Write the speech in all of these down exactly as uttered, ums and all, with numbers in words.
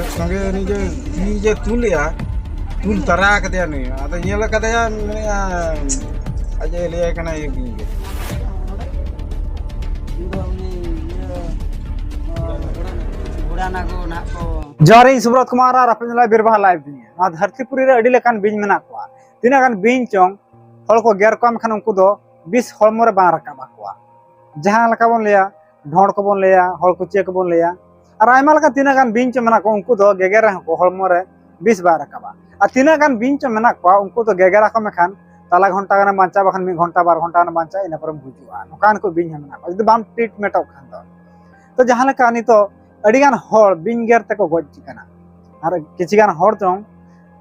ᱥᱚᱸᱜᱮ ᱩᱱᱤ ᱡᱮ ᱛᱤ ᱡᱮ ᱛᱩᱞᱮᱜᱼᱟ, ᱛᱩᱞ ᱛᱟᱨᱟ ᱠᱟᱫᱮᱭᱟ ᱱᱩᱭ᱾ ᱟᱫᱚ ᱧᱮᱞ ᱠᱟᱫᱮᱭᱟ, ᱢᱮᱱᱮᱫᱼᱟ, ᱟᱡ ᱮ ᱞᱟᱹᱭᱟᱭ ᱠᱟᱱᱟ, "ᱤᱭᱟᱹ ᱜᱮ, ᱤᱭᱟᱹ ᱜᱮ᱾" ᱩᱱᱤ ᱫᱚ ᱩᱱᱤ ᱤᱭᱟᱹ, ᱜᱷᱚᱲᱟ ᱱᱟᱜᱚ ᱱᱟᱜ ᱠᱚ᱾ ᱡᱚᱦᱟᱨ, ᱤᱧ ᱥᱩᱵᱨᱚᱛ ᱠᱩᱢᱟᱨ ᱟᱨ ᱟᱯᱮ ᱧᱮᱞᱟ ᱵᱤᱨᱵᱟᱦᱟ ᱞᱟᱭᱤᱵᱷ ᱫᱩᱱᱤᱭᱟᱹ᱾ ᱱᱚᱣᱟ ᱫᱷᱟᱹᱨᱛᱤ ᱯᱩᱨᱤ ᱨᱮ ᱟᱹᱰᱤ ᱞᱮᱠᱟᱱ ᱵᱤᱧ ᱢᱮᱱᱟᱜ ᱠᱚᱣᱟ᱾ ᱛᱤᱱᱟᱹᱜ ᱜᱟᱱ ᱵᱤᱧ ᱪᱚᱝ ᱦᱚᱲ ᱠᱚ ᱜᱮᱨ ᱠᱚᱣᱟ, ᱢᱮᱱᱠᱷᱟᱱ ᱩᱱᱠᱩ ᱫᱚ ᱵᱤᱥ ᱦᱚᱲᱢᱚ ᱨᱮ ᱵᱟᱝ ᱨᱟᱠᱟᱵ ᱟᱠᱚᱣᱟ᱾ ᱡᱟᱦᱟᱸ ᱞᱮᱠᱟ ᱵᱚᱱ ᱞᱟᱹᱭᱟ, ᱰᱷᱚᱸᱲ ᱠᱚᱵᱚᱱ ᱞᱟᱹᱭᱟ, ᱦᱚᱲ ᱠᱩᱪᱤᱭᱟᱹ ᱠᱚᱵᱚᱱ ᱞᱟᱹᱭᱟ, ᱟᱨ ᱟᱭᱢᱟ ᱞᱮᱠᱟᱱ ᱛᱤᱱᱟᱹᱜ ᱜᱟᱱ ᱵᱤᱧ ᱪᱚ ᱢᱮᱱᱟᱜ ᱠᱚᱣᱟ, ᱩᱱᱠᱩ ᱫᱚ ᱜᱮᱜᱮᱨ ᱨᱮᱦᱚᱸ ᱠᱚ ᱦᱚᱲᱢᱚ ᱨᱮ ᱵᱤᱥ ᱵᱟᱭ ᱨᱟᱠᱟᱵᱟ᱾ ᱟᱨ ᱛᱤᱱᱟᱹᱜ ᱜᱟᱱ ᱵᱤᱧ ᱪᱚ ᱢᱮᱱᱟᱜ ᱠᱚᱣᱟ, ᱩᱱᱠᱩ ᱫᱚ ᱜᱮᱜᱮᱨ ᱟᱠᱚ ᱢᱮᱠᱷᱟᱱ ᱛᱟᱞᱟ ᱜᱷᱚᱱᱴᱟ ᱜᱟᱱᱮᱢ ᱵᱟᱧᱪᱟᱣᱟ, ᱵᱟᱠᱷᱟᱱ ᱢᱤᱫ ᱜᱷᱚᱱᱴᱟ ᱵᱟᱨ ᱜᱷᱚᱱᱴᱟ ᱜᱟᱱᱮᱢ ᱵᱟᱧᱪᱟᱣᱟ, ᱤᱱᱟᱹ ᱯᱚᱨᱮᱢ ᱜᱩᱡᱩᱜᱼᱟ᱾ ᱱᱚᱝᱠᱟᱱ ᱠᱚ ᱵᱤᱧ ᱦᱚᱸ ᱢᱮᱱᱟᱜ ᱠᱚᱣᱟ, ᱡᱩᱫᱤ ᱵᱟᱢ ᱴᱨᱤᱴᱢᱮᱱᱴᱚᱜ ᱠᱷᱟᱱ ᱫᱚ᱾ ᱛᱚ, ᱡᱟᱦᱟᱸ ᱞᱮᱠᱟ ᱱᱤᱛᱚᱜ ᱟᱹᱰᱤ ᱜᱟᱱ ᱦᱚᱲ ᱵᱤᱧ ᱜᱮᱨ ᱛᱮᱠᱚ ᱜᱚᱡ ᱠᱟᱱᱟ, ᱟᱨ ᱠᱤᱪᱷᱩ ᱜᱟᱱ ᱦᱚᱲ ᱪᱚᱝ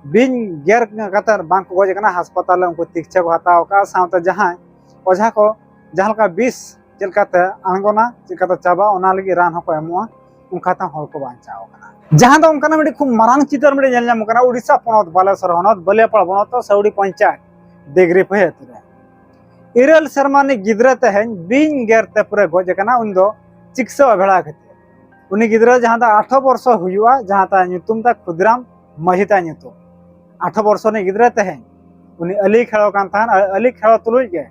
ᱵᱤᱧ ᱜᱮᱨ ᱠᱟᱛᱮ ᱵᱟᱝ ᱠᱚ ᱜᱚᱡ ᱠᱟᱱᱟ, ᱦᱟᱥᱯᱟᱛᱟᱞ ᱨᱮ ᱩᱱᱠᱩ ᱛᱤᱠᱪᱷᱟᱹ ᱠᱚ ᱦᱟᱛᱟᱣ ᱠᱟᱜᱼᱟ, ᱥᱟᱶᱛᱮ ᱡᱟᱦᱟᱸᱭ ᱚᱡᱷᱟ ᱠᱚ ᱡᱟᱦᱟᱸ ᱞᱮᱠᱟ ᱵᱤᱥ ᱪᱮᱫ ᱞᱮᱠᱟᱛᱮ ᱟᱬᱜᱚᱱᱟ, ᱪᱮᱫ ᱞᱮᱠᱟᱛᱮ ᱪᱟᱵᱟᱜᱼᱟ, ᱚᱱᱟ ᱞᱟᱹᱜᱤᱫ ᱨᱟᱱ ᱦᱚᱸᱠᱚ ᱮᱢᱚᱜᱼᱟ, ᱚᱱᱠᱟ ᱛᱮᱦᱚᱸ ᱦᱚᱲ ᱠᱚ ᱵᱟᱧᱪᱟᱣ ᱠᱟᱱᱟ᱾ ᱡᱟᱦᱟᱸ ᱫᱚ ᱚᱱᱠᱟᱱᱟᱜ ᱢᱤᱫᱴᱤᱡ ᱠᱷᱩᱵ ᱢᱟᱨᱟᱝ ᱪᱤᱛᱟᱹᱨ ᱢᱤᱫᱴᱤᱡ ᱧᱮᱞ ᱧᱟᱢᱚᱜ ᱠᱟᱱᱟ, ᱩᱲᱤᱥᱥᱟ ᱯᱚᱱᱚᱛ ᱵᱟᱞᱮᱥᱚᱨ ᱦᱚᱱᱚᱛ ᱵᱟᱹᱞᱤᱭᱟᱹᱯᱟᱲ ᱵᱚᱱᱚᱛ ᱥᱟᱹᱣᱲᱤ ᱯᱚᱧᱪᱟᱭᱮᱛ ᱰᱤᱜᱽᱨᱤ ᱯᱟᱹᱦᱤ ᱟᱹᱛᱩ ᱨᱮ ᱤᱨᱟᱹᱞ ᱥᱮᱨᱢᱟ ᱨᱤᱱᱤᱡ ᱜᱤᱫᱽᱨᱟᱹ ᱛᱮᱦᱮᱧ ᱵᱤᱧ ᱜᱮᱨ ᱛᱮ ᱯᱩᱨᱟᱹ ᱜᱚᱡ ᱟᱠᱟᱱᱟ, ᱩᱱᱤ ᱫᱚ ᱪᱤᱠᱤᱛᱥᱟ ᱚᱵᱦᱮᱲᱟ ᱠᱷᱟᱹᱛᱤᱨ᱾ ᱩᱱᱤ ᱜᱤᱫᱽᱨᱟᱹ ᱡᱟᱦᱟᱸ ᱫᱚ ᱟᱴᱷᱨᱚ ᱵᱚᱨᱥᱚ ᱦᱩᱭᱩᱜᱼᱟ, ᱡᱟᱦᱟᱸ ᱛᱟᱭ ᱧᱩᱛᱩᱢ ᱛᱟᱭ ᱠᱷᱩᱫᱤᱨᱟᱢ ᱢᱟᱹᱡᱷᱤ ᱛᱟᱭ ᱧᱩᱛᱩᱢ, ᱟᱴᱷᱨᱚ ᱵᱚᱨᱥᱚ ᱨᱤᱱᱤᱡ ᱜᱤᱫᱽᱨᱟᱹ ᱛᱮᱦᱮᱧ ᱩᱱᱤ ᱟᱹᱞᱤ ᱠᱷᱮᱲᱚ ᱠᱟᱱ ᱛᱟᱦᱮᱸᱱ᱾ ᱟᱨ ᱟᱹᱞᱤ ᱠᱷᱮᱲᱚ ᱛᱩᱞᱩᱡ ᱜᱮ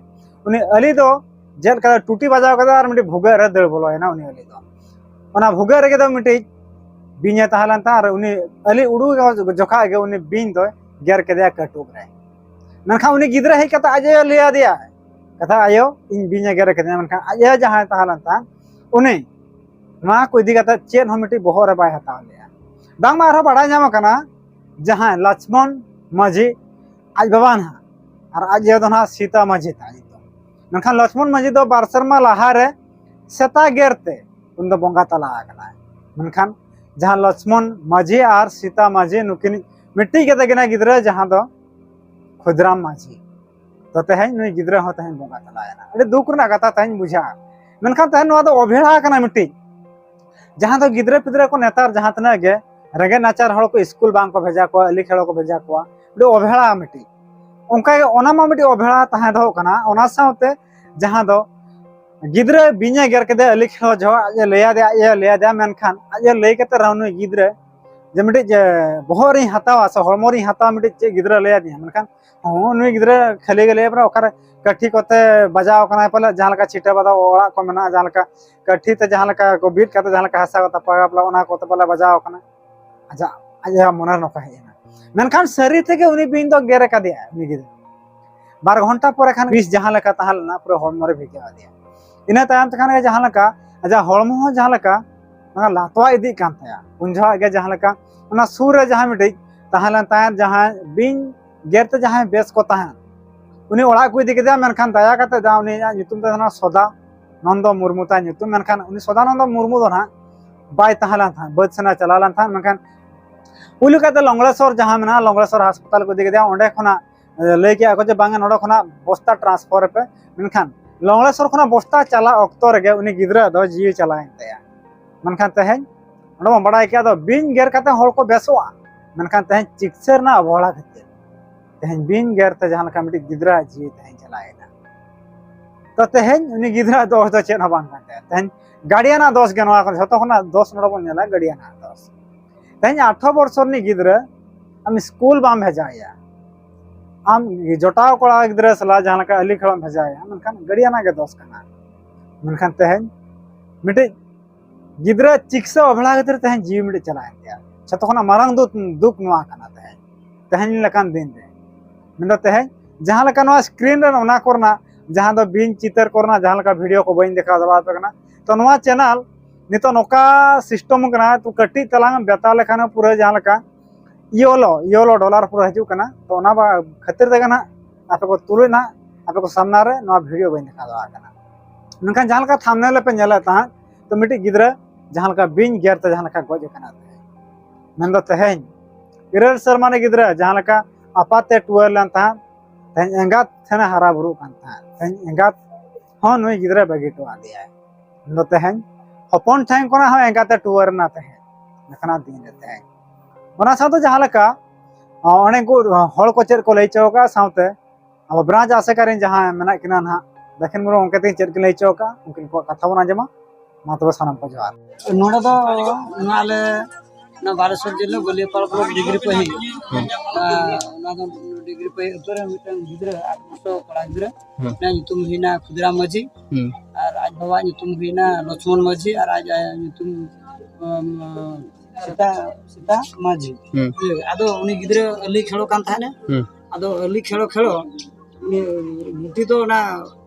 ᱩᱱᱤ ᱟᱹᱞᱤ ᱫᱚ ᱪᱮᱫ ᱞᱮᱠᱟ ᱴᱩᱴᱤ ᱵᱟᱡᱟᱣ ᱠᱮᱫᱟ ᱟᱨ ᱢᱤᱫᱴᱤᱡ ᱵᱷᱩᱜᱟᱹᱜ ᱨᱮ ᱫᱟᱹᱲ ᱵᱚᱞᱚᱭᱮᱱᱟ ᱩᱱᱤ ᱟᱹᱞᱤ ᱫᱚ᱾ ᱚᱱᱟ ᱵᱷᱩᱜᱟᱹᱜ ᱨᱮᱜᱮ ᱫᱚ ᱢᱤᱫᱴᱤᱡ ᱵᱤᱧᱮ ᱛᱟᱦᱮᱸ ᱞᱮᱱ ᱛᱟᱦᱮᱸ ᱟᱨ ᱩᱱᱤ ᱟᱹᱞᱤ ᱩᱰᱩᱠ ᱡᱚᱠᱷᱟ ᱜᱮ ᱩᱱᱤ ᱵᱤᱧ ᱫᱚᱭ ᱜᱮᱨ ᱠᱮᱫᱮᱭᱟ ᱠᱟᱹᱴᱩᱵ ᱨᱮ᱾ ᱢᱮᱱᱠᱷᱟᱱ ᱩᱱᱤ ᱜᱤᱫᱽᱨᱟᱹ ᱦᱮᱡ ᱠᱟᱛᱮ ᱟᱡ ᱟᱭᱳ ᱞᱟᱹᱭ ᱟᱫᱮᱭᱟ ᱠᱟᱛᱷᱟ, "ᱟᱭᱳ, ᱤᱧ ᱵᱤᱧᱮ ᱜᱮᱨ ᱠᱟᱫᱤᱧᱟ᱾" ᱢᱮᱱᱠᱷᱟᱱ ᱟᱡ ᱟᱭᱳ ᱡᱟᱦᱟᱸᱭ ᱛᱟᱦᱮᱸ ᱞᱮᱱ ᱛᱟᱦᱮᱸᱫ, ᱩᱱᱤ ᱱᱚᱣᱟ ᱠᱚ ᱤᱫᱤ ᱠᱟᱛᱮ ᱪᱮᱫ ᱦᱚᱸ ᱢᱤᱫᱴᱤᱡ ᱵᱚᱦᱚᱜ ᱨᱮ ᱵᱟᱭ ᱦᱟᱛᱟᱣ ᱞᱮᱫᱼᱟ᱾ ᱵᱟᱝᱢᱟ ᱟᱨᱦᱚᱸ ᱵᱟᱲᱟᱭ ᱧᱟᱢ ᱟᱠᱟᱱᱟ, ᱡᱟᱦᱟᱸᱭ ᱞᱚᱪᱷᱢᱚᱱ ᱢᱟᱹᱡᱷᱤ ᱟᱡ ᱵᱟᱵᱟ ᱱᱟᱦᱟᱜ ᱟᱨ ᱟᱡ ᱟᱭᱳ ᱫᱚ ᱱᱟᱦᱟᱜ ᱥᱤᱛᱟ ᱢᱟᱹᱡᱷᱤ ᱛᱟᱭ ᱧᱩᱛᱩᱢ᱾ ᱢᱮᱱᱠᱷᱟᱱ ᱞᱚᱪᱷᱢᱚᱱ ᱢᱟᱹᱡᱷᱤ ᱫᱚ ᱵᱟᱨ ᱥᱮᱨᱢᱟ ᱞᱟᱦᱟᱨᱮ ᱥᱮᱛᱟ ᱜᱮᱨ ᱛᱮ ᱩᱱᱤ ᱫᱚ ᱵᱚᱸᱜᱟ ᱛᱟᱞᱟ ᱟᱠᱟᱱᱟᱭ᱾ ᱢᱮᱱᱠᱷᱟᱱ ᱡᱟᱦᱟᱸ ᱞᱚᱪᱷᱢᱚᱱ ᱢᱟᱹᱡᱷᱤ ᱟᱨ ᱥᱤᱛᱟ ᱢᱟᱹᱡᱷᱤ ᱱᱩᱠᱤᱱ ᱢᱤᱫᱴᱤᱡ ᱠᱟᱛᱮ ᱜᱮ ᱱᱟᱦᱟᱜ ᱜᱤᱫᱽᱨᱟᱹ, ᱡᱟᱦᱟᱸ ᱫᱚ ᱠᱷᱩᱫᱤᱨᱟᱢ ᱢᱟᱹᱡᱷᱤ᱾ ᱛᱚ, ᱛᱮᱦᱮᱧ ᱱᱩᱭ ᱜᱤᱫᱽᱨᱟᱹ ᱦᱚᱸ ᱛᱮᱦᱮᱧ ᱵᱚᱸᱜᱟ ᱛᱟᱞᱟᱭᱮᱱᱟ᱾ ᱟᱹᱰᱤ ᱫᱩᱠ ᱨᱮᱱᱟᱜ ᱠᱟᱛᱷᱟ ᱛᱮᱦᱮᱧ ᱵᱩᱡᱷᱟᱹᱜᱼᱟ᱾ ᱢᱮᱱᱠᱷᱟᱱ ᱛᱮᱦᱮᱧ ᱱᱚᱣᱟ ᱫᱚ ᱚᱵᱦᱮᱲᱟ ᱠᱟᱱᱟ ᱢᱤᱫᱴᱤᱡ, ᱡᱟᱦᱟᱸ ᱫᱚ ᱜᱤᱫᱽᱨᱟᱹ ᱯᱤᱫᱽᱨᱟᱹ ᱠᱚ ᱱᱮᱛᱟᱨ ᱡᱟᱦᱟᱸ ᱛᱤᱱᱟᱹᱜ ᱜᱮ ᱨᱮᱸᱜᱮᱡ ᱱᱟᱪᱟᱨ ᱦᱚᱲ ᱠᱚ ᱥᱠᱩᱞ ᱵᱟᱝ ᱠᱚ ᱵᱷᱮᱡᱟ ᱠᱚᱣᱟ, ᱟᱹᱞᱤ ᱠᱷᱮᱲᱚ ᱠᱚ ᱵᱷᱮᱡᱟ ᱠᱚᱣᱟ, ᱢᱤᱫᱴᱤᱡ ᱚᱵᱦᱮᱲᱟ ᱢᱤᱫᱴᱤᱡ᱾ ᱚᱱᱠᱟ ᱜᱮ ᱚᱱᱟ ᱢᱟ ᱢᱤᱫᱴᱤᱡ ᱚᱵᱦᱮᱲᱟ ᱛᱟᱦᱮᱸ ᱫᱚᱦᱚ ᱠᱟᱱᱟ᱾ ᱚᱱᱟ ᱥᱟᱶᱛᱮ ᱡᱟᱦᱟᱸ ᱫᱚ ᱜᱤᱫᱽᱨᱟᱹ ᱵᱤᱧᱮ ᱜᱮᱨ ᱠᱮᱫᱮ ᱟᱹᱞᱤ ᱠᱷᱮᱲᱚ ᱡᱚᱦᱚᱜ ᱟᱡ ᱮ ᱞᱟᱹᱭ ᱟᱫᱮᱭᱟ, ᱟᱡ ᱮ ᱞᱟᱹᱭ ᱟᱫᱮᱭᱟ, ᱢᱮᱱᱠᱷᱟᱱ ᱟᱡ ᱮ ᱞᱟᱹᱭ ᱠᱟᱛᱮ ᱨᱮᱦᱚᱸ ᱱᱩᱭ ᱜᱤᱫᱽᱨᱟᱹ ᱡᱮ ᱢᱤᱫᱴᱤᱡ ᱡᱮ ᱵᱚᱦᱚᱜ ᱨᱤᱧ ᱦᱟᱛᱟᱣᱟ ᱥᱮ ᱦᱚᱲᱢᱚ ᱨᱤᱧ ᱦᱟᱛᱟᱣᱟ ᱢᱤᱫᱴᱤᱡ ᱪᱮᱫ ᱜᱤᱫᱽᱨᱟᱹ ᱞᱟᱹᱭ ᱟᱹᱫᱤᱧᱟ, ᱢᱮᱱᱠᱷᱟᱱ ᱦᱚᱸ ᱱᱩᱭ ᱜᱤᱫᱽᱨᱟᱹ ᱠᱷᱟᱹᱞᱤ ᱜᱮ ᱞᱟᱹᱭ ᱯᱚᱨᱮ ᱚᱠᱟᱨᱮ ᱠᱟᱹᱴᱷᱤ ᱠᱚᱛᱮ ᱵᱟᱡᱟᱣ ᱠᱟᱱᱟᱭ ᱯᱟᱞᱮ, ᱡᱟᱦᱟᱸ ᱞᱮᱠᱟ ᱪᱷᱤᱴᱟᱹ ᱵᱟᱫᱟ ᱚᱲᱟᱜ ᱠᱚ ᱢᱮᱱᱟᱜᱼᱟ, ᱡᱟᱦᱟᱸ ᱞᱮᱠᱟ ᱠᱟᱹᱴᱷᱤ ᱛᱮ ᱡᱟᱦᱟᱸ ᱞᱮᱠᱟ ᱠᱚ ᱵᱤᱫ ᱠᱟᱛᱮ ᱡᱟᱦᱟᱸ ᱞᱮᱠᱟ ᱦᱟᱥᱟ ᱠᱚ ᱛᱟᱯᱟᱜᱟ ᱯᱟᱞᱮ, ᱚᱱᱟ ᱠᱚᱛᱮ ᱯᱟᱞᱮ ᱵᱟᱡᱟᱣ ᱠᱟᱱᱟ᱾ ᱟᱡᱟᱜ ᱟᱡᱟᱜ ᱢᱚᱱᱮ ᱨᱮ ᱱᱚᱝᱠᱟ ᱦᱮᱡ ᱮᱱᱟ᱾ ᱢᱮᱱᱠᱷᱟᱱ ᱥᱟᱹᱨᱤ ᱛᱮᱜᱮ ᱩᱱᱤ ᱵᱤᱧ ᱫᱚ ᱜᱮᱨ ᱟᱠᱟᱫᱮᱭᱟ ᱩᱱᱤ ᱜᱤᱫᱽᱨᱟᱹ᱾ ᱵᱟᱨ ᱜᱷᱚᱱᱴᱟ ᱯᱚᱨᱮ ᱠᱷᱟᱱ ᱵᱤᱥ ᱡᱟᱦᱟᱸ ᱞᱮᱠᱟ ᱛᱟᱦᱮᱸ ᱞᱮᱱᱟ ᱯᱩᱨᱟᱹ ᱦᱚᱲᱢᱚ ᱨᱮ ᱵᱷᱤᱡᱟᱹᱣ ᱟᱫᱮᱭᱟ᱾ ᱤᱱᱟᱹ ᱛᱟᱭᱚᱢ ᱛᱮᱠᱷᱟᱱ ᱜᱮ ᱡᱟᱦᱟᱸ ᱞᱮᱠᱟ ᱟᱡᱟᱜ ᱦᱚᱲᱢᱚ ᱦᱚᱸ ᱡᱟᱦᱟᱸ ᱞᱮᱠᱟ ᱚᱱᱟ ᱞᱟᱛᱣᱟ ᱤᱫᱤᱜ ᱠᱟᱱ ᱛᱟᱭᱟ᱾ ᱩᱱ ᱡᱚᱦᱚᱜ ᱜᱮ ᱡᱟᱦᱟᱸ ᱞᱮᱠᱟ ᱚᱱᱟ ᱥᱩᱨ ᱨᱮ ᱡᱟᱦᱟᱸ ᱢᱤᱫᱴᱤᱡ ᱛᱟᱦᱮᱸ ᱞᱮᱱ ᱛᱟᱦᱮᱸᱫ, ᱡᱟᱦᱟᱸᱭ ᱵᱤᱧ ᱜᱮᱨ ᱛᱮ ᱡᱟᱦᱟᱸᱭ ᱵᱮᱥ ᱠᱚ ᱛᱟᱦᱮᱸᱫ, ᱩᱱᱤ ᱚᱲᱟᱜ ᱠᱚ ᱤᱫᱤ ᱠᱮᱫᱮᱭᱟ᱾ ᱢᱮᱱᱠᱷᱟᱱ ᱫᱟᱭᱟ ᱠᱟᱛᱮ ᱡᱟᱦᱟᱸ ᱩᱱᱤᱭᱟᱜ ᱧᱩᱛᱩᱢ ᱛᱟᱦᱮᱸ ᱠᱟᱱᱟ ᱥᱚᱫᱟ ᱱᱚᱱᱫᱚ ᱢᱩᱨᱢᱩ ᱛᱟᱭ ᱧᱩᱛᱩᱢ, ᱢᱮᱱᱠᱷᱟᱱ ᱩᱱᱤ ᱥᱚᱫᱟ ᱱᱚᱱᱫᱚ ᱢᱩᱨᱢᱩ ᱫᱚ ᱱᱟᱦᱟᱜ ᱵᱟᱭ ᱛᱟᱦᱮᱸ ᱞᱮᱱ ᱛᱟᱦᱮᱸᱫ, ᱵᱟᱹᱫᱽ ᱥᱮᱱ ᱮ ᱪᱟᱞᱟᱣ ᱞᱮᱱ ᱛᱟᱦᱮᱸᱫ᱾ ᱢᱮᱱᱠᱷᱟᱱ ᱯᱩᱭᱞᱩ ᱠᱟᱛᱮ ᱞᱚᱝᱞᱮᱥᱚᱨ ᱡᱟᱦᱟᱸ ᱢᱮᱱᱟᱜᱼᱟ, ᱞᱚᱝᱞᱮᱥᱚᱨ ᱦᱟᱥᱯᱟᱛᱟᱞ ᱠᱚ ᱤᱫᱤ ᱠᱮᱫᱮᱭᱟ᱾ ᱚᱸᱰᱮ ᱠᱷᱚᱱᱟᱜ ᱞᱟᱹᱭ ᱠᱮᱜᱼᱟ ᱠᱚ ᱡᱮ ᱵᱟᱝᱟ, ᱱᱚᱰᱮ ᱠᱷᱚᱱᱟᱜ ᱵᱚᱥᱛᱟ transfer ᱯᱮ᱾ ᱢᱮᱱᱠᱷᱟᱱ ᱞᱚᱝᱞᱮᱥᱚᱨ ᱠᱷᱚᱱᱟᱜ ᱵᱚᱥᱛᱟ ᱪᱟᱞᱟᱜ ᱚᱠᱛᱚ ᱨᱮᱜᱮ ᱩᱱᱤ ᱜᱤᱫᱽᱨᱟᱹ ᱫᱚ ᱡᱤᱣᱤ ᱪᱟᱞᱟᱣᱮᱱ ᱛᱟᱭᱟ᱾ ᱢᱮᱱᱠᱷᱟᱱ ᱛᱮᱦᱮᱧ ᱚᱸᱰᱮ ᱵᱚᱱ ᱵᱟᱲᱟᱭ ᱠᱮᱜᱼᱟ, ᱫᱚ ᱵᱤᱧ ᱜᱮᱨ ᱠᱟᱛᱮ ᱦᱚᱲ ᱠᱚ ᱵᱮᱥᱚᱜᱼᱟ, ᱢᱮᱱᱠᱷᱟᱱ ᱛᱮᱦᱮᱧ ᱪᱤᱠᱤᱛᱥᱟ ᱨᱮᱱᱟᱜ ᱚᱵᱚᱦᱮᱲᱟ ᱠᱷᱟᱹᱛᱤᱨ ᱛᱮᱦᱮᱧ ᱵᱤᱧ ᱜᱮᱨ ᱛᱮ ᱡᱟᱦᱟᱸ ᱞᱮᱠᱟ ᱢᱤᱫᱴᱤᱡ ᱜᱤᱫᱽᱨᱟᱹᱣᱟᱜ ᱡᱤᱣᱤ ᱛᱮᱦᱮᱧ ᱪᱟᱞᱟᱣᱮᱱᱟ᱾ ᱛᱚ ᱛᱮᱦᱮᱧ ᱩᱱᱤ ᱜᱤᱫᱽᱨᱟᱹᱣᱟᱜ ᱫᱚᱥ ᱫᱚ ᱪᱮᱫ ᱦᱚᱸ ᱵᱟᱝ ᱠᱟᱱ ᱛᱟᱭᱟ᱾ ᱛᱮᱦᱮᱧ ᱜᱟᱨᱰᱤᱭᱟᱱᱟᱜ ᱫᱚᱥ ᱜᱮ ᱱᱚᱣᱟ ᱠᱚ ᱡᱷᱚᱛᱚ ᱠᱷᱚᱱᱟᱜ ᱫᱚᱥ ᱱᱚᱰᱮ ᱵᱚᱱ ᱧᱮᱞᱟ, ᱜᱟᱨᱰᱤᱭᱟᱱᱟᱜ ᱫᱚᱥ᱾ ᱛᱮᱦᱮᱧ ᱟᱴᱷᱨᱚ ᱵᱚᱨᱥᱚ ᱨᱤᱱᱤᱡ ᱜᱤᱫᱽᱨᱟᱹ ᱟᱢ ᱥᱠᱩᱞ ᱵᱟᱢ ᱵᱷᱮᱡᱟᱭᱮᱭᱟ, ᱟᱢ ᱡᱚᱴᱟᱣ ᱠᱚᱲᱟ ᱜᱤᱫᱽᱨᱟᱹ ᱥᱟᱞᱟᱜ ᱡᱟᱦᱟᱸ ᱞᱮᱠᱟ ᱟᱹᱞᱤ ᱠᱷᱮᱞᱳᱰ ᱮᱢ ᱵᱷᱮᱡᱟᱭᱮᱭᱟ, ᱢᱮᱱᱠᱷᱟᱱ ᱜᱟᱨᱰᱤᱭᱟᱱᱟᱜ ᱜᱮ ᱫᱚᱥ ᱠᱟᱱᱟ᱾ ᱢᱮᱱᱠᱷᱟᱱ ᱛᱮᱦᱮᱧ ᱢᱤᱫᱴᱤᱡ ᱜᱤᱫᱽᱨᱟᱹ ᱪᱤᱠᱤᱛᱥᱟ ᱚᱵᱦᱮᱲᱟ ᱠᱷᱟᱹᱛᱤᱨ ᱛᱮᱦᱮᱧ ᱡᱤᱣᱤ ᱢᱤᱫᱴᱤᱡ ᱪᱟᱞᱟᱣᱮᱱ ᱛᱟᱭᱟ᱾ ᱡᱷᱚᱛᱚ ᱠᱷᱚᱱᱟᱜ ᱢᱟᱨᱟᱝ ᱫᱩᱠ, ᱫᱩᱠ ᱱᱚᱣᱟ ᱠᱟᱱᱟ ᱛᱮᱦᱮᱧ, ᱛᱮᱦᱮᱧ ᱞᱮᱠᱟᱱ ᱫᱤᱱ ᱨᱮ᱾ ᱢᱮᱱᱫᱚ ᱛᱮᱦᱮᱧ ᱡᱟᱦᱟᱸ ᱞᱮᱠᱟ ᱱᱚᱣᱟ screen ᱨᱮ ᱚᱱᱟ ᱠᱚᱨᱮᱱᱟᱜ ᱡᱟᱦᱟᱸ ᱫᱚ ᱵᱤᱧ ᱪᱤᱛᱟᱹᱨ ᱠᱚᱨᱮᱱᱟᱜ ᱡᱟᱦᱟᱸ ᱞᱮᱠᱟ video ᱠᱚ ᱵᱟᱹᱧ ᱫᱮᱠᱷᱟᱣ ᱫᱟᱲᱮᱭᱟᱯᱮ ᱠᱟᱱᱟ, ᱛᱚ ᱱᱚᱣᱟ channel ᱱᱤᱛᱚᱜ ᱱᱚᱝᱠᱟ system ᱠᱟᱱᱟ, ᱛᱚ ᱠᱟᱹᱴᱤᱡ ᱛᱟᱞᱟᱝ ᱵᱮᱛᱟ ᱞᱮᱠᱷᱟᱱ ᱯᱩᱨᱟᱹ ᱡᱟᱦᱟᱸ ᱞᱮᱠᱟ ᱤᱭᱳᱞᱳ, ᱤᱭᱳᱞᱳ dollar ᱯᱩᱨᱟᱹ ᱦᱤᱡᱩᱜ ᱠᱟᱱᱟ᱾ ᱛᱚ ᱚᱱᱟ ᱵᱟ-, ᱠᱷᱟᱹᱛᱤᱨ ᱛᱮᱜᱮ ᱱᱟᱦᱟᱜ ᱟᱯᱮ ᱠᱚ ᱛᱩᱞᱩᱡ ᱱᱟᱦᱟᱜ ᱟᱯᱮ ᱠᱚ ᱥᱟᱢᱱᱟ ᱨᱮ ᱱᱚᱣᱟ video ᱵᱟᱹᱧ ᱫᱮᱠᱷᱟᱣ ᱫᱟᱲᱮᱭᱟᱜ ᱠᱟᱱᱟ᱾ ᱢᱮᱱᱠᱷᱟᱱ ᱡᱟᱦᱟᱸ ᱞᱮᱠᱟ thumbnail ᱯᱮ ᱧᱮᱞᱮᱫ ᱛᱟᱦᱮᱸᱫ, ᱛᱚ ᱢᱤᱫᱴᱤᱡ ᱜᱤᱫᱽᱨᱟᱹ ᱡᱟᱦᱟᱸ ᱞᱮᱠᱟ ᱵᱤᱧ ᱜᱮᱨ ᱛᱮ ᱡᱟᱦᱟᱸ ᱞᱮᱠᱟ ᱜᱚᱡ ᱟᱠᱟᱱᱟ᱾ ᱢᱮᱱᱫᱚ ᱛᱮᱦᱮᱧ ᱤᱨᱟᱹᱞ ᱥᱮᱨᱢᱟ ᱨᱤᱱᱤᱡ ᱜᱤᱫᱽᱨᱟᱹ ᱡᱟᱦᱟᱸ ᱞᱮᱠᱟ ᱟᱯᱟᱛ ᱛᱮ ᱴᱩᱣᱟᱹᱨ ᱞᱮᱱ ᱛᱟᱦᱮᱸᱫ, ᱛᱮᱦᱮᱧ ᱮᱸᱜᱟᱛ ᱴᱷᱮᱱᱮ ᱦᱟᱨᱟ ᱵᱩᱨᱩᱜ ᱠᱟᱱ ᱛᱟᱦᱮᱸᱫ, ᱛᱮᱦᱮᱧ ᱮᱸᱜᱟᱛ ᱦᱚᱸ ᱱᱩᱭ ᱜᱤᱫᱽᱨᱟᱹ ᱵᱟᱹᱜᱤ ᱦᱚᱴᱚ ᱟᱫᱮᱭᱟᱭ᱾ ᱢᱮᱱᱫᱚ ᱛᱮᱦᱮᱧ ᱦᱚᱯᱚᱱ ᱴᱷᱮᱱ ᱠᱷᱚᱱᱟᱜ ᱦᱚᱸ ᱮᱸᱜᱟᱛ ᱮ ᱴᱩᱣᱟᱹᱨ ᱮᱱᱟ ᱛᱮᱦᱮᱧ ᱞᱮᱠᱟᱱᱟᱜ ᱫᱤᱱ ᱨᱮ ᱛᱮᱦᱮᱧ᱾ ᱚᱱᱟ ᱥᱟᱶᱛᱮ ᱡᱟᱦᱟᱸ ᱞᱮᱠᱟ, ᱚ, ᱚᱱᱮ ᱠᱚ ᱦᱚᱲ ᱠᱚ ᱪᱮᱫ ᱠᱚ ᱞᱟᱹᱭ ᱦᱚᱪᱚ ᱟᱠᱟᱫ, ᱥᱟᱶᱛᱮ ᱟᱵᱚ branch ᱟᱥᱮᱠᱟ ᱨᱮᱱ ᱡᱟᱦᱟᱸᱭ ᱢᱮᱱᱟᱜ ᱠᱤᱱᱟ ᱱᱟᱦᱟᱜ, ᱫᱟᱹᱠᱷᱤᱱ ᱢᱩᱨᱢᱩ ᱜᱚᱢᱠᱮ ᱛᱟᱹᱠᱤᱱ ᱪᱮᱫ ᱠᱤᱱ ᱞᱟᱹᱭ ᱦᱚᱪᱚ ᱟᱠᱟᱫ, ᱩᱱᱠᱤᱱ ᱠᱚᱣᱟᱜ ᱠᱟᱛᱷᱟ ᱵᱚᱱ ᱟᱸᱡᱚᱢᱟ᱾ ᱢᱟ ᱛᱚᱵᱮ ᱥᱟᱱᱟᱢ ᱠᱚ ᱡᱚᱦᱟᱨ᱾ ᱱᱚᱰᱮ ᱫᱚ ᱱᱚᱣᱟ ᱟᱞᱮ ᱚᱱᱟ ᱵᱟᱞᱮᱥᱚᱨ ᱡᱮᱞᱟ ᱵᱟᱹᱞᱤᱭᱟᱹᱯᱟᱲ ᱵᱞᱚᱠ ᱰᱤᱜᱽᱨᱤ ᱯᱟᱹᱦᱤ᱾ ᱦᱮᱸ᱾ ᱚᱱᱟ, ᱚᱱᱟ ᱫᱚ ᱰᱤᱜᱽᱨᱤ ᱯᱟᱹᱦᱤ ᱩᱛᱟᱹᱨ ᱨᱮ ᱢᱤᱫᱴᱟᱝ ᱜᱤᱫᱽᱨᱟᱹ, ᱟᱴ ᱵᱚᱪᱷᱚᱨ ᱠᱚᱲᱟ ᱜᱤᱫᱽᱨᱟᱹ, ᱦᱮᱸ᱾ ᱩᱱᱤᱭᱟᱜ ᱧᱩᱛᱩᱢ ᱦᱩᱭᱱᱟ ᱠᱷᱩᱫᱤᱨᱟᱢ ᱢᱟᱹᱡᱷᱤ᱾ ᱦᱮᱸ᱾ ᱟᱨ ᱟᱡ ᱵᱟᱵᱟᱣᱟᱜ ᱧᱩᱛᱩᱢ ᱦᱩᱭᱱᱟ ᱞᱚᱪᱷᱢᱚᱱ ᱢᱟᱹᱡᱷᱤ, ᱟᱨ ᱟᱡ ᱟᱭᱳ ᱧᱩᱛᱩᱢ, ᱩᱢ, ᱥᱮᱛᱟ, ᱥᱮᱛᱟ ᱢᱟᱹᱡᱷᱤ᱾ ᱦᱮᱸ᱾ ᱟᱫᱚ ᱩᱱᱤ ᱜᱤᱫᱽᱨᱟᱹ ᱟᱹᱞᱤ ᱠᱷᱮᱞᱳ ᱠᱟᱱ ᱛᱟᱦᱮᱱᱟ᱾ ᱦᱮᱸ᱾ ᱟᱫᱚ ᱟᱹᱞᱤ ᱠᱷᱮᱞᱳ ᱠᱷᱮᱞᱳ ᱩᱱᱤ ᱜᱩᱴᱤ ᱫᱚ ᱚᱱᱟ,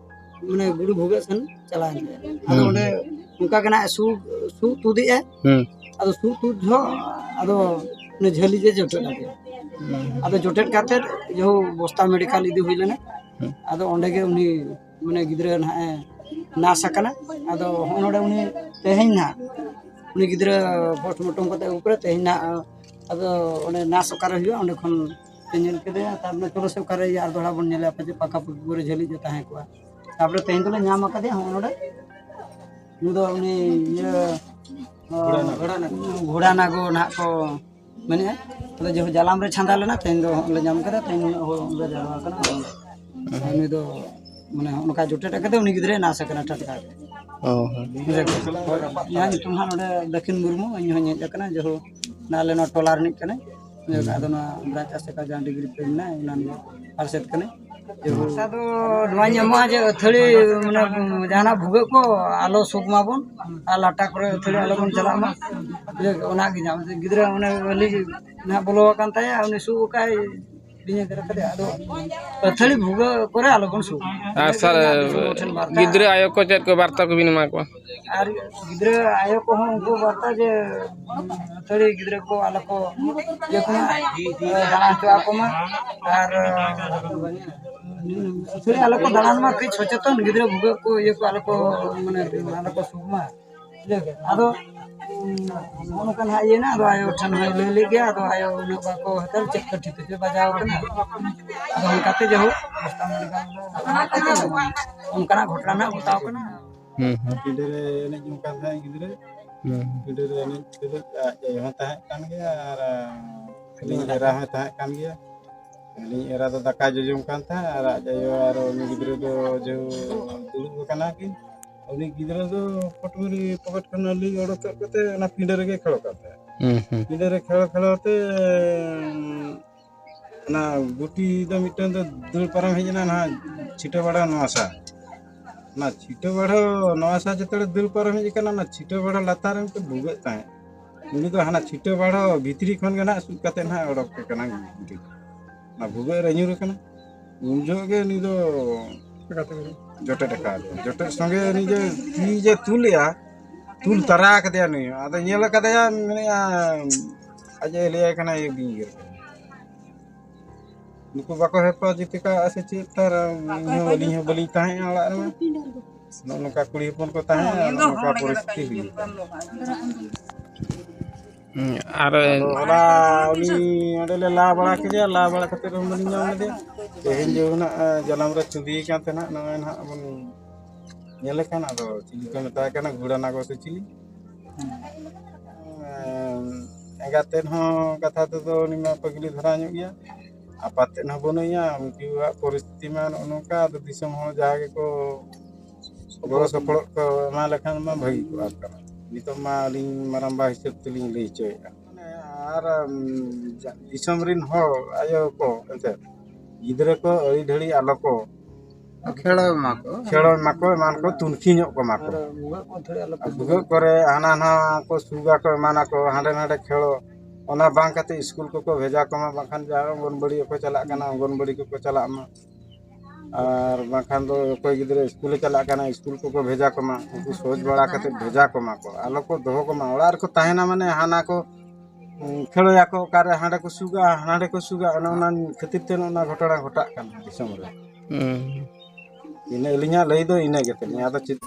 ᱢᱟᱱᱮ, ᱜᱩᱰᱩ ᱵᱷᱩᱜᱟᱹᱜ ᱥᱮᱱ ᱪᱟᱞᱟᱣᱮᱱ ᱛᱟᱭᱟ᱾ ᱟᱫᱚ ᱦᱩᱸ᱾ ᱚᱸᱰᱮ ᱚᱱᱠᱟ ᱜᱮ ᱱᱟᱜ ᱥᱩ-, ᱥᱩᱜ ᱛᱩᱫᱮᱜᱼᱟᱭ᱾ ᱦᱩᱸ᱾ ᱟᱫᱚ ᱥᱩᱜ ᱛᱩᱫ ᱡᱚᱦᱚᱜ ᱟᱫᱚ ᱩᱱᱤ ᱡᱷᱟᱹᱞᱤ ᱡᱮ ᱡᱚᱴᱮᱫ ᱟᱫᱮᱭᱟ᱾ ᱦᱩᱸ᱾ ᱟᱫᱚ ᱡᱚᱴᱮᱫ ᱠᱟᱛᱮᱫ ᱡᱚᱦᱚ ᱵᱚᱥᱛᱟ ᱢᱮᱰᱤᱠᱟᱞ ᱤᱫᱤ ᱦᱩᱭ ᱞᱮᱱᱟ᱾ ᱦᱩᱸ᱾ ᱟᱫᱚ ᱚᱸᱰᱮ ᱜᱮ ᱩᱱᱤ, ᱢᱟᱱᱮ, ᱜᱤᱫᱽᱨᱟᱹ ᱱᱟᱦᱟᱜ ᱮ ᱱᱟᱥ ᱟᱠᱟᱱᱟ᱾ ᱟᱫᱚ ᱦᱚᱸᱜᱼᱚ ᱱᱚᱰᱮ ᱩᱱᱤ ᱛᱮᱦᱮᱧ ᱱᱟᱦᱟᱜ ᱩᱱᱤ ᱜᱤᱫᱽᱨᱟᱹ ᱯᱳᱥᱴᱢᱚᱨᱴᱮᱢ ᱠᱟᱛᱮ ᱟᱹᱜᱩ ᱯᱚᱨᱮ ᱛᱮᱦᱮᱧ ᱱᱟᱦᱟᱜ ᱟᱫᱚ ᱚᱸᱰᱮ ᱱᱟᱥ ᱚᱠᱟᱨᱮ ᱦᱩᱭᱩᱜᱼᱟ, ᱚᱸᱰᱮ ᱠᱷᱚᱱ ᱯᱮ ᱧᱮᱞ ᱠᱮᱫᱮᱭᱟ, ᱛᱟᱨᱯᱚᱨᱮ ᱪᱚᱞᱚ ᱥᱮ ᱚᱠᱟᱨᱮ ᱤᱭᱟᱹ ᱟᱨ ᱫᱚᱦᱲᱟ ᱵᱚᱱ ᱧᱮᱞᱮᱭᱟ, ᱯᱟᱪᱮ ᱯᱟᱠᱟ ᱯᱩᱠᱩ ᱠᱚᱨᱮ ᱡᱷᱟᱹᱞᱤᱡ ᱮ ᱛᱟᱦᱮᱸ ᱠᱚᱜᱼᱟ᱾ ᱛᱟᱨᱯᱚᱨᱮ ᱛᱮᱦᱮᱧ ᱫᱚᱞᱮ ᱧᱟᱢ ᱟᱠᱟᱫᱮᱭᱟ ᱦᱚᱸᱜᱼᱚ ᱱᱚᱰᱮ᱾ ᱩᱱᱤ ᱫᱚ ᱩᱱᱤ ᱤᱭᱟᱹ, ᱜᱷᱚᱲᱟ ᱱᱟᱜᱚ᱾ ᱜᱷᱚᱲᱟ ᱱᱟᱜᱚ ᱱᱟᱦᱟᱜ ᱠᱚ ᱢᱮᱱᱮᱫᱼᱟ᱾ ᱟᱫᱚ ᱡᱮᱦᱳᱠ ᱡᱟᱞᱟᱢ ᱨᱮ ᱪᱷᱟᱸᱫᱟ ᱞᱮᱱᱟ, ᱛᱮᱦᱮᱧ ᱫᱚ ᱦᱚᱸᱜᱼᱚᱭ ᱞᱮ ᱧᱟᱢ ᱠᱮᱫᱟ, ᱛᱮᱦᱮᱧ ᱩᱱᱟᱹᱜ ᱦᱚᱲ ᱞᱮ ᱡᱟᱨᱣᱟ ᱟᱠᱟᱱᱟ᱾ ᱩᱱᱤ ᱫᱚ ᱢᱟᱱᱮ ᱦᱚᱸᱜᱼᱚ ᱱᱚᱝᱠᱟ ᱡᱚᱴᱮᱫ ᱟᱠᱟᱫᱟ, ᱩᱱᱤ ᱜᱤᱫᱽᱨᱟᱹᱭ ᱱᱟᱥ ᱟᱠᱟᱱᱟ ᱴᱟᱴᱠᱟ᱾ ᱚ, ᱦᱮᱸ᱾ ᱵᱩᱡᱷᱟᱹᱣ ᱠᱮᱫᱟ? ᱤᱧᱟᱹᱜ ᱧᱩᱛᱩᱢ ᱦᱟᱸᱜ ᱱᱚᱰᱮ ᱫᱟᱹᱠᱷᱤᱱ ᱢᱩᱨᱢᱩ, ᱤᱧ ᱦᱚᱸᱧ ᱦᱮᱡ ᱟᱠᱟᱱᱟ, ᱡᱮᱦᱳᱠ ᱟᱞᱮ ᱱᱚᱣᱟ ᱴᱚᱞᱟ ᱨᱤᱱᱤᱡ ᱠᱟᱹᱱᱟᱹᱧ᱾ ᱦᱩᱸ᱾ ᱟᱫᱚ ᱱᱚᱣᱟ ᱵᱨᱟᱧᱪ ᱟᱥᱮᱠᱟ ᱡᱟᱦᱟᱸ ᱰᱤᱜᱽᱨᱤ ᱯᱮ ᱢᱮᱱᱟᱜᱼᱟ, ᱚᱱᱟ ᱱᱤᱭᱮ ᱯᱟᱨᱥᱮᱛ ᱠᱟᱹᱱᱟᱹᱧ᱾ ᱡᱮ ᱵᱷᱚᱨᱥᱟ ᱫᱚ ᱱᱚᱣᱟ ᱧᱟᱢᱚᱜᱼᱟ ᱡᱮ ᱟᱹᱛᱷᱟᱹᱲᱤ, ᱢᱟᱱᱮ, ᱡᱟᱦᱟᱱᱟᱜ ᱵᱷᱩᱜᱟᱹᱜ ᱠᱚ ᱟᱞᱚ ᱥᱩᱠ ᱢᱟᱵᱚᱱ, ᱟᱨ ᱞᱟᱴᱟ ᱠᱚᱨᱮ ᱟᱹᱛᱷᱟᱹᱲᱤ ᱟᱞᱚᱵᱚᱱ ᱪᱟᱞᱟᱜ ᱢᱟ᱾ ᱵᱩᱡᱷᱟᱹᱣ ᱠᱮᱫᱟ? ᱚᱱᱟᱜᱮ ᱧᱟᱢ, ᱜᱤᱫᱽᱨᱟᱹ ᱚᱱᱮ ᱟᱹᱞᱤ ᱱᱟᱦᱟᱜ ᱵᱚᱞᱚ ᱟᱠᱟᱱ ᱛᱟᱭᱟ, ᱩᱱᱤ ᱥᱩᱜ ᱟᱠᱟᱭ ᱵᱤᱧᱮ ᱜᱮᱨ ᱠᱟᱫᱮᱭᱟ᱾ ᱟᱫᱚ ᱟᱹᱛᱷᱟᱹᱲᱤ ᱵᱷᱩᱜᱟᱹᱜ ᱠᱚᱨᱮ ᱟᱞᱚᱵᱚᱱ ᱥᱩᱜ ᱢᱟ᱾ ᱟᱨ ᱥᱟᱨ, ᱟᱹᱰᱤ ᱥᱚᱢᱚᱭ ᱴᱷᱮᱱ ᱵᱟᱨᱛᱟ᱾ ᱜᱤᱫᱽᱨᱟᱹ ᱟᱭᱳ ᱠᱚ ᱪᱮᱫ ᱠᱚ ᱵᱟᱨᱛᱟ ᱠᱚᱵᱤᱱ ᱮᱢᱟ ᱠᱚᱣᱟ? ᱟᱨ ᱜᱤᱫᱽᱨᱟᱹ ᱟᱭᱳ ᱠᱚᱦᱚᱸ ᱩᱱᱠᱩ ᱵᱟᱨᱛᱟ ᱡᱮ ᱟᱹᱛᱷᱟᱹᱲᱤ ᱜᱤᱫᱽᱨᱟᱹ ᱠᱚ ᱟᱞᱚ ᱠᱚ ᱤᱭᱟᱹ ᱠᱚᱢᱟ, ᱫᱟᱬᱟ ᱦᱚᱪᱚ ᱟᱠᱚ ᱢᱟ᱾ ᱟᱨ ᱟᱹᱛᱷᱟᱹᱲᱤ ᱟᱞᱚ ᱠᱚ ᱫᱟᱬᱟᱱ ᱢᱟ, ᱠᱟᱹᱡ ᱥᱚᱪᱮᱛᱚᱱ ᱜᱤᱫᱽᱨᱟᱹ ᱵᱷᱩᱜᱟᱹᱜ ᱠᱚ ᱤᱭᱟᱹ ᱠᱚ ᱟᱞᱚ ᱠᱚ, ᱢᱟᱱᱮ, ᱟᱞᱚ ᱠᱚ ᱥᱩᱜ ᱢᱟ᱾ ᱵᱩᱡᱷᱟᱹᱣ ᱠᱮᱫ? ᱟᱫᱚ, ᱩᱸ, ᱱᱚᱜᱼᱚ ᱱᱚᱝᱠᱟ ᱱᱟᱦᱟᱜ ᱤᱭᱟᱹᱭᱮᱱᱟ, ᱟᱫᱚ ᱟᱭᱳ ᱴᱷᱮᱱ ᱦᱚᱸᱭ ᱞᱟᱹᱭ ᱞᱮᱫ ᱜᱮᱭᱟ, ᱟᱫᱚ ᱟᱭᱳ ᱩᱱᱟᱹᱜ ᱵᱟᱠᱚ ᱦᱟᱛᱟᱣ, ᱪᱮᱫ ᱠᱚ ᱴᱷᱤᱠ ᱦᱚᱪᱚ ᱵᱟᱡᱟᱣ ᱠᱟᱱᱟ᱾ ᱟᱫᱚ ᱚᱱᱠᱟᱛᱮ ᱡᱟᱭᱦᱳᱠ, ᱚᱱᱠᱟᱱᱟᱜ ᱜᱷᱚᱴᱚᱱᱟ ᱱᱟᱦᱟᱜ ᱜᱷᱚᱴᱟᱣ ᱠᱟᱱᱟ᱾ ᱦᱩᱸ, ᱦᱩᱸ᱾ ᱯᱤᱸᱰᱟᱹ ᱨᱮ ᱮᱱᱮᱡ ᱡᱚᱝ ᱠᱟᱱ ᱛᱟᱦᱮᱸᱫ ᱜᱤᱫᱽᱨᱟᱹ᱾ ᱦᱩᱸ, ᱦᱩᱸ᱾ ᱯᱤᱸᱰᱟᱹ ᱨᱮ ᱮᱱᱮᱡ ᱛᱩᱞᱩᱡ ᱟᱡ ᱟᱭᱳ ᱦᱚᱸ ᱛᱟᱦᱮᱸ ᱠᱟᱱ ᱜᱮᱭᱟ ᱟᱨ ᱟᱹᱞᱤᱧ ᱮᱨᱟ ᱦᱚᱸᱭ ᱛᱟᱦᱮᱸ ᱠᱟᱱ ᱜᱮᱭᱟ᱾ ᱟᱹᱞᱤᱧ ᱮᱨᱟ ᱫᱚ ᱫᱟᱠᱟᱭ ᱡᱚᱡᱚᱢ ᱠᱟᱱ ᱛᱟᱦᱮᱸᱫ ᱟᱨ ᱟᱡ ᱟᱭᱳ ᱟᱨ ᱩᱱᱤ ᱜᱤᱫᱽᱨᱟᱹ ᱫᱚ ᱡᱮ ᱫᱩᱲᱩᱵ ᱟᱠᱟᱱᱟ ᱠᱤᱱ᱾ ᱩᱱᱤ ᱜᱤᱫᱽᱨᱟᱹ ᱫᱚ ᱯᱚᱴᱢᱩᱨᱤ ᱯᱚᱠᱮᱴ ᱠᱷᱚᱱ ᱞᱤᱧ ᱚᱰᱚᱠ ᱠᱮᱫ ᱠᱚᱛᱮ ᱚᱱᱟ ᱯᱤᱸᱰᱟᱹ ᱨᱮᱜᱮ ᱠᱷᱮᱞᱳᱜ ᱠᱟᱱ ᱛᱟᱦᱮᱸᱫ᱾ ᱦᱩᱸ, ᱦᱩᱸ᱾ ᱧᱤᱫᱟᱹ ᱨᱮ ᱠᱷᱮᱞ ᱠᱷᱮᱞ ᱛᱮ, ᱚᱱᱟ ᱜᱩᱴᱤ ᱫᱚ ᱢᱤᱫᱴᱟᱝ ᱫᱚ ᱫᱟᱹᱲ ᱯᱟᱨᱚᱢ ᱦᱮᱡ ᱮᱱᱟ, ᱱᱟᱦᱟᱜ ᱪᱷᱤᱴᱟᱹ ᱵᱟᱲᱟ ᱱᱚᱣᱟ ᱥᱟ᱾ ᱚᱱᱟ ᱪᱷᱤᱴᱟᱹ ᱵᱟᱲᱟ ᱱᱚᱣᱟ ᱥᱟ ᱡᱚᱛᱚ ᱫᱟᱹᱲ ᱯᱟᱨᱚᱢ ᱦᱮᱡ ᱟᱠᱟᱱᱟ, ᱚᱱᱟ ᱪᱷᱤᱴᱟᱹ ᱵᱟᱲᱟ ᱞᱟᱛᱟᱨ ᱨᱮ ᱢᱤᱫᱴᱮᱱ ᱵᱷᱩᱜᱟᱹᱜ ᱛᱟᱦᱮᱸᱫ᱾ ᱩᱱᱤ ᱫᱚ ᱦᱟᱱᱟ ᱪᱷᱤᱴᱟᱹ ᱵᱟᱲᱟ ᱵᱷᱤᱛᱨᱤ ᱠᱷᱚᱱ ᱜᱮ ᱱᱟᱦᱟᱜ ᱥᱩᱫ ᱠᱟᱛᱮ ᱱᱟᱦᱟᱜ ᱚᱰᱚᱠ ᱟᱠᱟᱱᱟ ᱜᱩᱴᱤ᱾ ᱚᱱᱟ ᱵᱷᱩᱜᱟᱹᱜ ᱨᱮ ᱧᱩᱨ ᱟᱠᱟᱱᱟ᱾ ᱩᱱ ᱡᱚᱦᱚᱜ ᱜᱮ ᱩᱱᱤ ᱫᱚ ᱡᱚᱴᱮᱫ ᱟᱠᱟᱫ ᱞᱮᱭᱟ᱾ ᱡᱚᱴᱮᱫ ᱥᱚᱸᱜᱮ ᱩᱱᱤ ᱡᱮ ᱛᱤ ᱡᱮ ᱛᱩᱞ ᱮᱜᱼᱟ, ᱛᱩᱞ ᱛᱟᱨᱟ ᱠᱟᱫᱮᱭᱟ ᱱᱩᱭ᱾ ᱟᱫᱚ ᱧᱮᱞ ᱠᱟᱫᱮᱭᱟ, ᱢᱮᱱᱮᱫᱼᱟ, ᱟᱡ ᱮ ᱞᱟᱹᱭᱟᱭ ᱠᱟᱱᱟ, "ᱤᱭᱟᱹ ᱵᱤᱧ ᱜᱮᱨ ᱠᱟᱫᱮᱭᱟ᱾" ᱱᱩᱠᱩ ᱵᱟᱠᱚ ᱦᱮᱯᱟᱡᱚᱛᱤ ᱠᱟᱜᱼᱟ ᱥᱮ ᱪᱮᱫ ᱛᱟᱨ, ᱤᱧ ᱦᱚᱸ, ᱟᱹᱞᱤᱧ ᱦᱚᱸ ᱵᱟᱹᱞᱤᱧ ᱛᱟᱦᱮᱸᱜᱼᱟ ᱚᱲᱟᱜ ᱨᱮᱢᱟ᱾ ᱱᱚᱜᱼᱚ ᱱᱚᱝᱠᱟ ᱠᱩᱲᱤ ᱦᱚᱯᱚᱱ ᱠᱚ ᱛᱟᱦᱮᱸᱜᱼᱟ, ᱱᱚᱜᱼᱚ ᱱᱚᱝᱠᱟ ᱯᱚᱨᱤᱥᱛᱷᱤᱛᱤ ᱦᱩᱭᱩᱜᱼᱟ᱾ ᱦᱩᱸ, ᱟᱨ ᱟᱫᱚ ᱦᱚᱞᱟ ᱩᱱᱤ ᱚᱸᱰᱮ ᱞᱮ ᱞᱟ ᱵᱟᱲᱟ ᱠᱮᱫᱮᱭᱟ, ᱞᱟ ᱵᱟᱲᱟ ᱠᱟᱛᱮ ᱨᱮᱦᱚᱸ ᱵᱟᱹᱞᱤᱧ ᱧᱟᱢ ᱞᱮᱫᱮᱭᱟ᱾ ᱛᱮᱦᱮᱧ ᱡᱮ ᱱᱟᱜ ᱡᱟᱞᱟᱢ ᱨᱮ ᱪᱷᱩᱰᱤ ᱠᱟᱱ ᱛᱟᱦᱮᱱᱟ, ᱱᱚᱜᱼᱚᱭ ᱱᱟᱦᱟᱜ ᱵᱚᱱ ᱧᱮᱞᱮ ᱠᱟᱱ, ᱟᱫᱚ ᱪᱤᱞᱤ ᱠᱚ ᱢᱮᱛᱟᱭ ᱠᱟᱱᱟ, ᱜᱷᱩᱲᱟ ᱱᱟᱜᱚ ᱥᱮ ᱪᱤᱞᱤ᱾ ᱮᱸ, ᱮᱸᱜᱟᱛ ᱛᱮᱫ ᱦᱚᱸ ᱠᱟᱛᱷᱟ ᱛᱮᱫᱚ ᱩᱱᱤ ᱢᱟ ᱯᱟᱹᱜᱽᱞᱤ ᱫᱷᱟᱨᱟ ᱧᱚᱜ ᱜᱮᱭᱟ, ᱟᱯᱟᱛ ᱛᱮᱫ ᱦᱚᱸ ᱵᱟᱹᱱᱩᱜ ᱮᱭᱟ᱾ ᱩᱱᱠᱩᱣᱟᱜ ᱯᱚᱨᱤᱥᱛᱷᱤᱛᱤ ᱢᱟ ᱱᱚᱜᱼᱚ ᱱᱚᱝᱠᱟ, ᱟᱫᱚ ᱫᱤᱥᱚᱢ ᱦᱚᱲ ᱡᱟᱦᱟᱸ ᱜᱮᱠᱚ ᱜᱚᱲᱚ ᱥᱚᱯᱚᱦᱚᱫ ᱠᱚ ᱮᱢᱟ ᱞᱮᱠᱷᱟᱱ ᱢᱟ ᱵᱷᱟᱹᱜᱤ ᱠᱚᱜᱼᱟ᱾ ᱱᱤᱛᱚᱜ ᱢᱟ ᱟᱹᱞᱤᱧ ᱢᱟᱨᱟᱝᱵᱟ ᱦᱤᱥᱟᱹᱵ ᱛᱮᱞᱤᱧ ᱞᱟᱹᱭ ᱦᱚᱪᱚᱭᱮᱫᱼᱟ᱾ ᱢᱟᱱᱮ ᱟᱨ, ᱩᱢ, ᱡᱟ-, ᱫᱤᱥᱚᱢ ᱨᱤᱱ ᱦᱚᱲ ᱟᱭᱳ ᱠᱚ ᱮᱱᱛᱮᱫ ᱜᱤᱫᱽᱨᱟᱹ ᱠᱚ ᱟᱹᱲᱤ ᱰᱷᱟᱹᱲᱤ ᱟᱞᱚ ᱠᱚ ᱠᱷᱮᱲᱚ ᱮᱢᱟ ᱠᱚ᱾ ᱠᱷᱮᱲᱚ ᱮᱢᱟ ᱠᱚ, ᱮᱢᱟᱱ ᱠᱚ ᱛᱩᱱᱠᱷᱤ ᱧᱚᱜ ᱠᱚ ᱮᱢᱟ ᱠᱚ᱾ ᱟᱨ ᱵᱷᱩᱜᱟᱹᱜ ᱠᱚ ᱟᱹᱛᱷᱟᱹᱲᱤ ᱟᱞᱚ ᱠᱚ ᱟᱨ ᱵᱷᱩᱜᱟᱹᱜ ᱠᱚᱨᱮ ᱦᱟᱱᱟ ᱱᱟᱣᱟ ᱠᱚ ᱥᱩᱜᱟ ᱠᱚ, ᱮᱢᱟᱱᱟ ᱠᱚ, ᱦᱟᱸᱰᱮ ᱱᱟᱰᱮ ᱠᱷᱮᱲᱚ, ᱚᱱᱟ ᱵᱟᱝ ᱠᱟᱛᱮ ᱤᱥᱠᱩᱞ ᱠᱚᱠᱚ ᱵᱷᱮᱡᱟ ᱠᱚᱢᱟ, ᱵᱟᱝᱠᱷᱟᱱ ᱡᱟᱦᱟᱸ ᱚᱝᱜᱚᱱᱵᱟᱲᱤ ᱠᱚ ᱪᱟᱞᱟᱜ ᱠᱟᱱᱟ, ᱚᱝᱜᱚᱱᱵᱟᱲᱤ ᱠᱚᱠᱚ ᱪᱟᱞᱟᱜ ᱢᱟ᱾ ᱟᱨ ᱵᱟᱝᱠᱷᱟᱱ ᱫᱚ ᱚᱠᱚᱭ ᱜᱤᱫᱽᱨᱟᱹ ᱤᱥᱠᱩᱞᱮ ᱪᱟᱞᱟᱜ ᱠᱟᱱᱟ, ᱤᱥᱠᱩᱞ ᱠᱚᱠᱚ ᱵᱷᱮᱡᱟ ᱠᱚᱢᱟ, ᱩᱱᱠᱩ ᱥᱚᱦᱚᱡᱽ ᱵᱟᱲᱟ ᱠᱟᱛᱮ ᱵᱷᱮᱡᱟ ᱠᱚᱢᱟ ᱠᱚ, ᱟᱞᱚ ᱠᱚ ᱫᱚᱦᱚ ᱠᱚᱢᱟ᱾ ᱚᱲᱟᱜ ᱨᱮᱠᱚ ᱛᱟᱦᱮᱱᱟ ᱢᱟᱱᱮ ᱦᱟᱱᱟ ᱠᱚ, ᱩᱸ, ᱠᱷᱮᱲᱚᱭᱟᱠᱚ, ᱚᱠᱟᱨᱮ ᱦᱟᱸᱰᱮ ᱠᱚ ᱥᱩᱜᱟ, ᱦᱟᱸᱰᱮ ᱠᱚ ᱥᱩᱜᱟ, ᱚᱱᱮ ᱚᱱᱟ ᱠᱷᱟᱹᱛᱤᱨ ᱛᱮ ᱱᱚᱜᱼᱚ ᱱᱚᱣᱟ ᱜᱷᱚᱴᱚᱱᱟ ᱜᱷᱚᱴᱟᱜ ᱠᱟᱱᱟ ᱫᱤᱥᱚᱢ ᱨᱮ᱾ ᱦᱩᱸ᱾ ᱤᱱᱟᱹ ᱟᱹᱞᱤᱧᱟᱜ ᱞᱟᱹᱭ ᱫᱚ ᱤᱱᱟᱹ ᱜᱮ ᱛᱟᱹᱞᱤᱧ, ᱟᱫᱚ ᱪᱮᱫ